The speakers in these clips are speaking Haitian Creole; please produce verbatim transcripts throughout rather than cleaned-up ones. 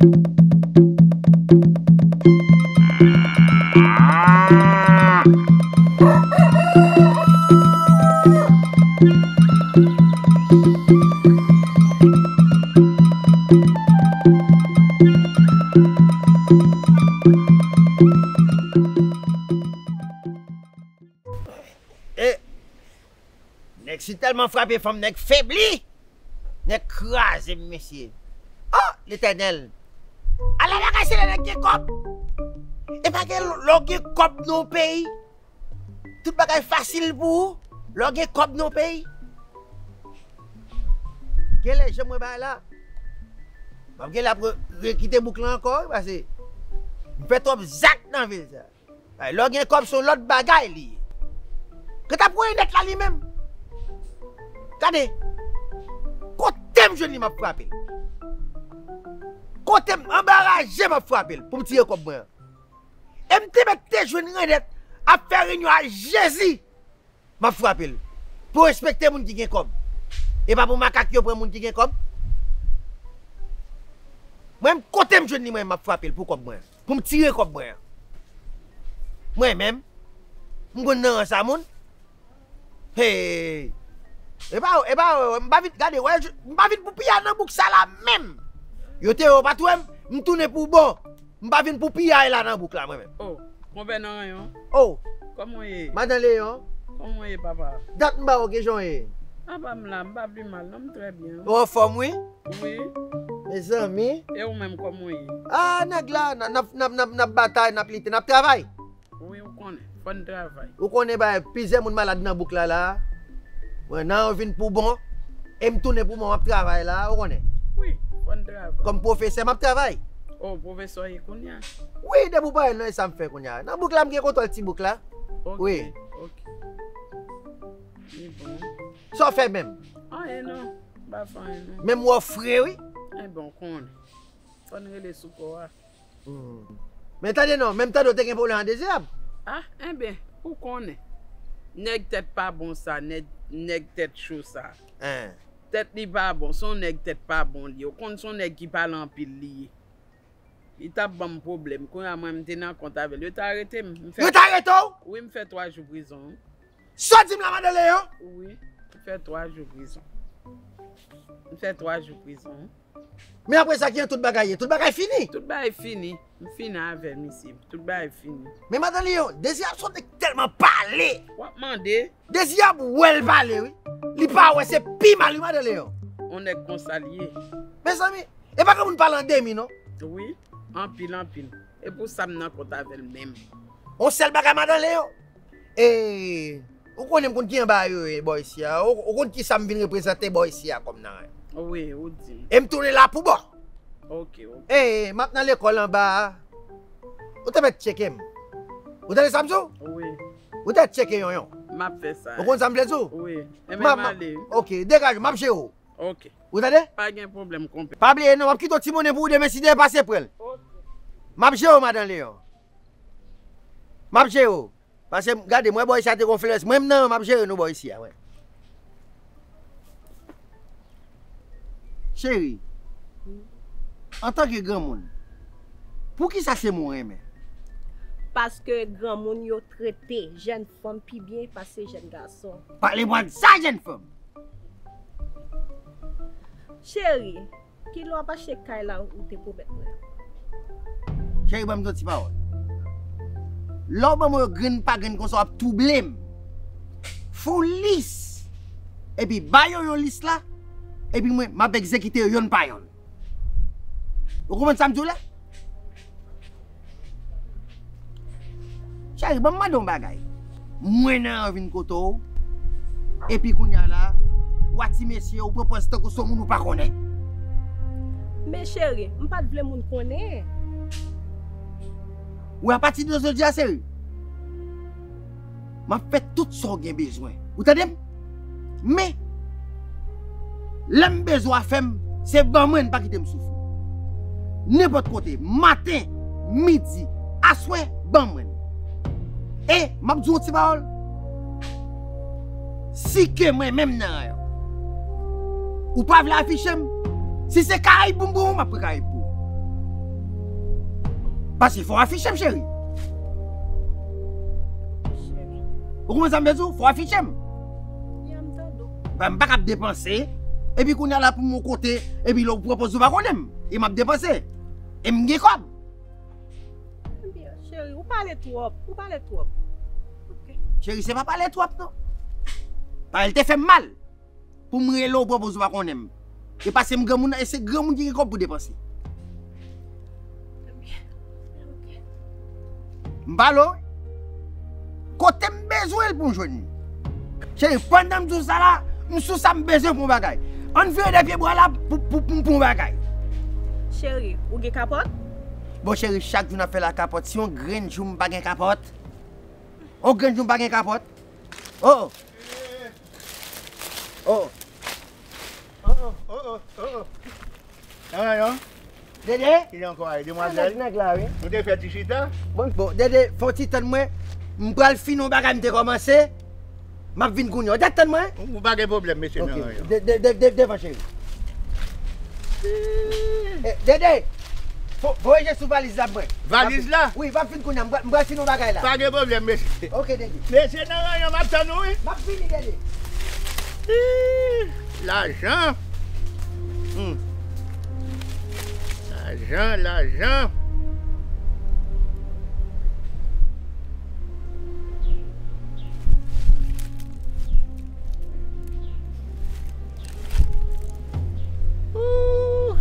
E, nèg si tèlman frape fanm, nèg febli. Nèg kraze m, mesye. Oh, Letènèl. Ala bagay, se lè nèg gen kòb. E pa gen lè w gen kòb nan yon peyi. Tout bagay fasil pou ou. Lè w gen kòb nan yon peyi. Gen lè jan mwen bay la. M ap gen la pou rekite bouk la ankò, wi, pase m fè twòp zak nan vil sa. Ay, lè w gen kòb, se yon lòt bagay li ye. Kanta pou Enèt la li menm. Gade. Kote m jwenn li, m ap frape l. Kote m anba raje, m ap frape l pou m tire kòb mwen an. E m te mèt te jwenn Enèt ap fè reyinyon a Jezi. M ap frape l. Pou respekte moun ki gen kòb. E pa pou makak yo pran moun ki gen kòb. Mwen menm, kote m jwenn li, mwen, m ap frape l pou kòb mwen. Pou m tire kòb mwen an. Mwen menm, m konn nan rans a moun. Hey! E pa, e pa, m pa vin, gade, wè, m pa vin pou piya nan bouk sa la menm. Yo te, yo pa t wè m, m tounen pou bon. M pa vin pou piyay la nan bouk la, mwen menm. Oh, konpè nan ranyon. Oh. Kòman w ye? Madan Leyon. Kòman w ye, papa? Dat m ba w, kijan w ye? Papa, m la, m pa pi mal, non, m trè byen. Ou anfòm, wi? Wi. Mezanmi. E ou menm, kòman w ye? Ah, nèg la, n ap, n ap, n ap, n ap batay, n ap lite, n ap travay. Wi, ou konnen, fò n travay. Ou konnen, bay, plizyè moun malad nan bouk la, la. Mwen, nan yon vin pou bon, e m tounen pou bon, m ap travay la, ou konnen. Wi, fò n travay. Kòm pwofesè, m ap travay. Oh, pwofesè w ye kounye a? Wi, depi w pa wè l non, e sa m fè kounye a. Nan bouk la, m gen kontwòl ti bouk la. Ok, wi. Ok. Li bon. Sa w fè menm? Anyen non, m pa fè anyen non. Menm wè w fre, wi. Enben, w konnen. Fò n rele sou kò a. Hmm. Men tande non, menm tande w te gen pwoblèm ak Deziyab. Ah, enben, ou konnen. Nèg tèt pa bon sa, nèg, nèg tèt cho sa. Hein. Tèt li pa bon, se yon nèg tèt pa bon li ye. Ou konn se yon nèg ki pale anpil li ye. Li t ap ban m pwoblèm. Kounye a mwen, m te nan kont avè l. Yo t arete m. M fè... Yo t arete w? Wi, m fè twa jou prizon. Sa w di m la, Madan Leyon? Wi, m fè twa jou prizon. M fè twa jou prizon. Men apre sa, ki jan tout bagay ye? Tout bagay fini? Tout bagay fini. M fini avè misye. Tout bagay fini. Men Madan Leyon, Deziyab se yon nèg tèlman pale. W ap mande. Deziyab wè l pale, wi. Li pa wè, se pi mal, wi, Madan Leyon. On nèg konsa l ye. Mezanmi, e pa gen moun pale an demi, non. Wi, anpil, anpil. E pou sa m nan kont avè l menm. On sèl bagay, Madan Leyon. E, ou konnen m konn ki anba yo ye bò isi a. Ou, ou konn ki sa m vin reprezante bò isi a kòm nan. Wi, ou di m. E m tounen la pou bon. Ok, ok. E, m ap nan lekòl anba a. Ou te mèt tcheke m. Ou tande sa m di w? Wi. Ou te tcheke Yonyon. M ap fè sa. Ou konn sa m vle di w? Wi. Enben m ale. Ok, degaje, m ap jere w. Ok. Ou tande? Pa gen pwoblèm, konpè. Pa bliye non, m ap kite w ti monnen pou ou demen si Dye pase pran l. Ok. M ap jere w, Madan Leyon. M ap jere w. Paske, gade, mwen bò isi a te gon flèris. Mwen menm nan, m ap jere nou bò isi a, mwen. Cheri, antanke granmoun, poukisa se mwen w renmen? Paske granmoun yo trete jèn fanm pi byen pase jèn gason. Pale mwen de sa, jèn fanm! Cheri, kilè w ap achte kay la ou te pwomèt mwen an? Cheri, ban m di w ti pawòl. Lè w ban mwen yo grenn pa grenn konsa, w ap twouble m. Fè yon lis. Epi ba yo yon lis la. Epi mwen, m ap egzekite yo yonn pa yonn. Ou konprann sa m di w la? Cheri, ban m mande w yon bagay. Mwen nan vin kote w. Epi kounye a la, w a ti mesye, ou pran pòz tankou se yon moun ou pa konnen. Men cheri, m pa t vle moun konnen. Ou wè, apati de jodi a, cheri, m ap fè tout sa w gen bezwen. Ou tande m? Men, lè m bezwen afè m, se ban mwen, pa kite m soufri. Nenpòt kote, maten, midi, aswè, ban mwen. E, m ap di w yon ti pawòl. Si ke mwen menm nan ranyon, ou pa vle afiche m, si se Karayib pou m pran w, m ap pran Karayib pou ou. Paske fò w afiche m, cheri. Ou konprann sa m vle di w? Fò w afiche m. Ba, m pa kab depanse. Epi kounye a la pou m yon kote, epi lè w pran pòz ou pa konnen m. E m ap depanse. E m gen kòb. Ebyen, cheri, ou pale twòp, ou pale twòp. Ok. Cheri, se pa pale twòp, non. Pale te fè m mal. Pou m rele w, pran pòz ou pa konnen m. E pase m granmoun nan, e se granmoun ki gen kòb pou depanse. M pale w, kote m bezwen l pou m jwenn li. Cheri, pandan m di w sa la, m sou sa m bezwen pou yon bagay. Ann vire de pye bwa la pou, pou, pou, pou yon bagay. Cheri, ou gen kapòt? Bon, cheri, chak jou n ap fè la kapòt. Si yon grenn jou m pa gen kapòt, yon grenn jou m pa gen kapòt. Oh! Oh! Oh, oh, oh, oh, oh. Nan ranyon? Dede? Ki jan kò a ye, demwazèl? Nèg, nèg la, wi. Nou te fè ti chita? Bon, bon, Dede, fè yon ti tann mwen. M pral fin yon bagay m te kòmanse. M ap vin kounye a. Ou t ap tann mwen? Ou pa gen pwoblèm, mesye, nan ranyon. Ok. De, de, de, de, devan, cheri. Eh, Dede! Fo-, voye je sou valiz la pou mwen. Valiz la? Wi, m ap fin kounye a. M pral, m pral fin yon bagay la. Pa gen pwoblèm, mesye. Ok, Dede. Mesye, nan ranyon, m ap tann ou, wi. M ap vini, Dede. Ih, lajan. Hmm. Lajan, lajan. Ooh.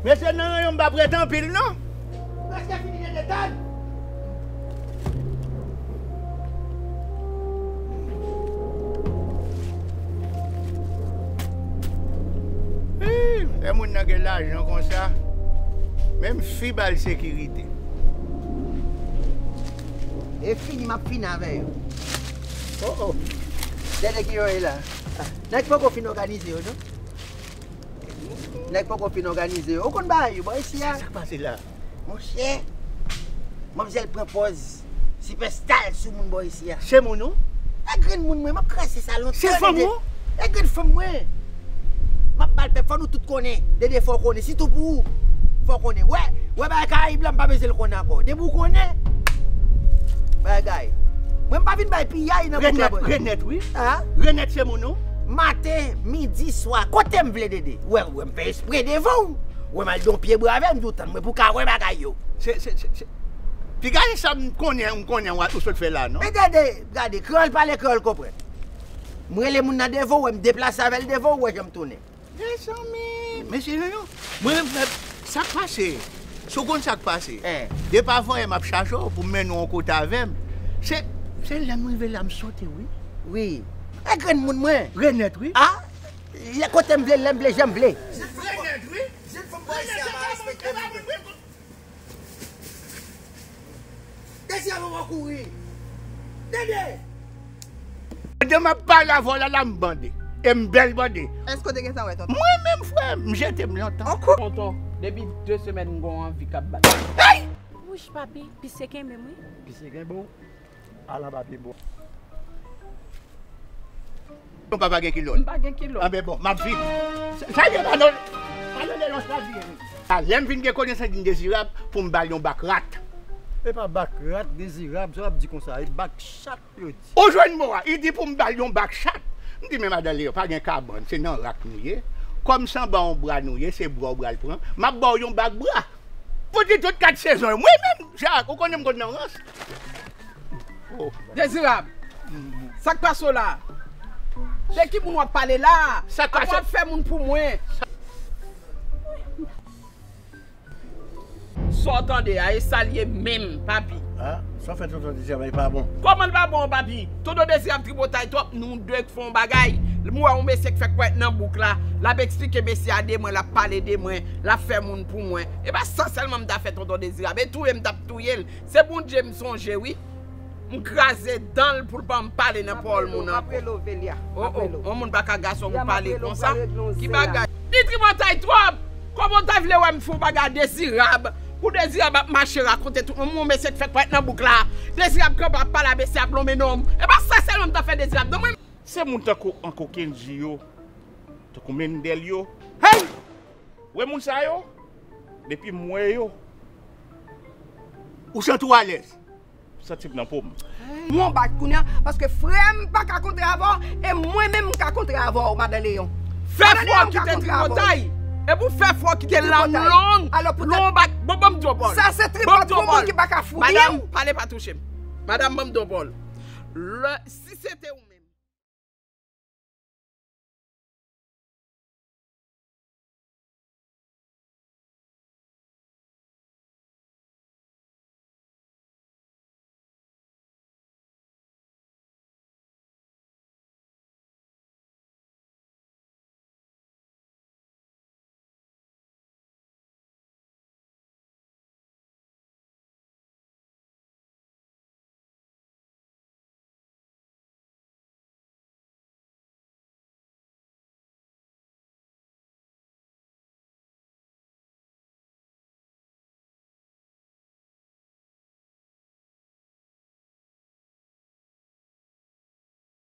Mesye, nan ranyon m pa prete anpil, non. Prèske fini, Dede, tann. Ih, lè moun nan gen lajan konsa, menm fi ba l sekirite. E fini, m ap fini avè yo. Oh, oh. Dede ki yo ye la. Nèg poko fin òganize yo, non? Nèg poko fin òganize yo. Ou konn bagay yo, bò isi a? Sa k pase la? Monchè, manmzèl pran pòz sipèsta l sou moun bò isi a. Se moun ou? E grenn moun mwen, m ap kraze sa lontan. Se fanm ou? E grenn fanm mwen. M ap ba l pèp, fò nou tout konnen. Dede, fò w konnen, sitou pou ou. Fò w konnen. Wè, wè bagay Karayib la, m pa bezwen l konnen ankò. Depi w konnen bagay. Mwen, m pa vin bay piyay nan bouk la, bò. Renèt, wi. Ha? Renèt se moun ou? Maten, midi, swa, kote m vle, Dede. Wè, wè, m fè espre devan w. Wè, m al don pye bwa avè m, di w tann mwen pou w ka wè bagay yo. Se, se, se, se. Piga se sa m konnen, m konnen w, ou sot fè la, non? Men Dede, gade, kreyòl pale, kreyòl konprann. M rele moun nan devan w, wè, m deplase avè l devan w, wè jan m tounen. Mezanmi, mesye yo, yo. Mwen, mwen, sa k pase? Si w konn sa k pase? Eh. Depi avan yè m ap chache w pou m mennen w yon kote avè m. Se, se lè m rive la m sote, wi. Wi. E grenn moun mwen. Renèt, wi. Ah, lè kote m vle, lè m vle, jan m vle. Renèt, wi. Jèn fanm bò isi a pa respekte moun. Dezi a, poko kouri. Dede! Pandan m ap pale avè w la, la m bande. E m bèl bande. Èske w te gentan wè tonton? Mwen menm, frè m, m jete m lontan. Tonton, depi de semèn m gon anvi k ap bat. Hey! Wouch, papi, pisye kenbe m, wi. Pisye kenbe w? Ala papi bon. Yon papa gen kilòt. M pa gen kilòt. Anben bon, m ap vin. Sa, sa ye pa nan, pa nan lelans la vini. A, lè m vin gen konesans Dezirab pou m ba l yon bak rat. E pa bak rat, Dezirab, sa w ap di konsa, e bak chat yo di. Ou jwenn mo a, li di pou m ba l yon bak chat. M di, men madan Leyon, pa gen kabann, se nan rak nou ye. Kòm se anba yon bra nou ye, se bra w pral pran. M ap ba w yon bak bra. Pou di tout kat sezon yo. Mwen menm, Jak, ou konnen m konn nan rans. Oh. Dezirab, sa k pase w la? De ki moun w ap pale la? Sa k pase? Apa w ap fè moun pou mwen? Sa w tande a, e sa l ye menm, papi. Ah, sa w fè tonton Dezirab, e pa bon. Kòman l pa bon, papi? Tonton Dezirab tripotay twòp, nou de k fè yon bagay. M wè yon mesye k fèk parèt nan bouk la, l ap eksplike mesye a de mwen, l ap pale de mwen, l ap fè moun pou mwen. E pa sa sèlman m ta fè tonton Dezirab, e touye m t ap touye l. Se Bondye m sonje, wi. M kraze dan l pou l ban m pale nan pawòl moun ankò. Oh, oh, yon moun pa ka gason pou pale konsa. Ki bagay? Li tripotay twòp! Kòman w ta vle wè m fè yon bagay a Dezirab? Pou Dezirab ap mache rakonte tout moun, yon mesye k fèk parèt nan bouk la. Dezirab kanpe ap pale a mesye ak lonmen non m. E pa sa sèlman m ta fè Dezirab, non, mwen. Se moun tankou Uncle Kendji yo, tankou Mendel yo. Hey! Wè moun sa yo? Depi m wè yo, ou santi w alèz? Santi m nan po m. Mwen bat kounye a, paske frè m pa ka kontre avè w, e mwen menm m ka kontre avè w, Madan Leyon. Fè fwa w kite tripotay. E pou fè fwa w kite lam long, long bat. Bon, bon, m di w, Paul. Sa se tripot pou moun ki pa ka fouti. Madanm, pale pa touche m. Madanm, bon, m di w, Paul. Lè, si se te ou menm.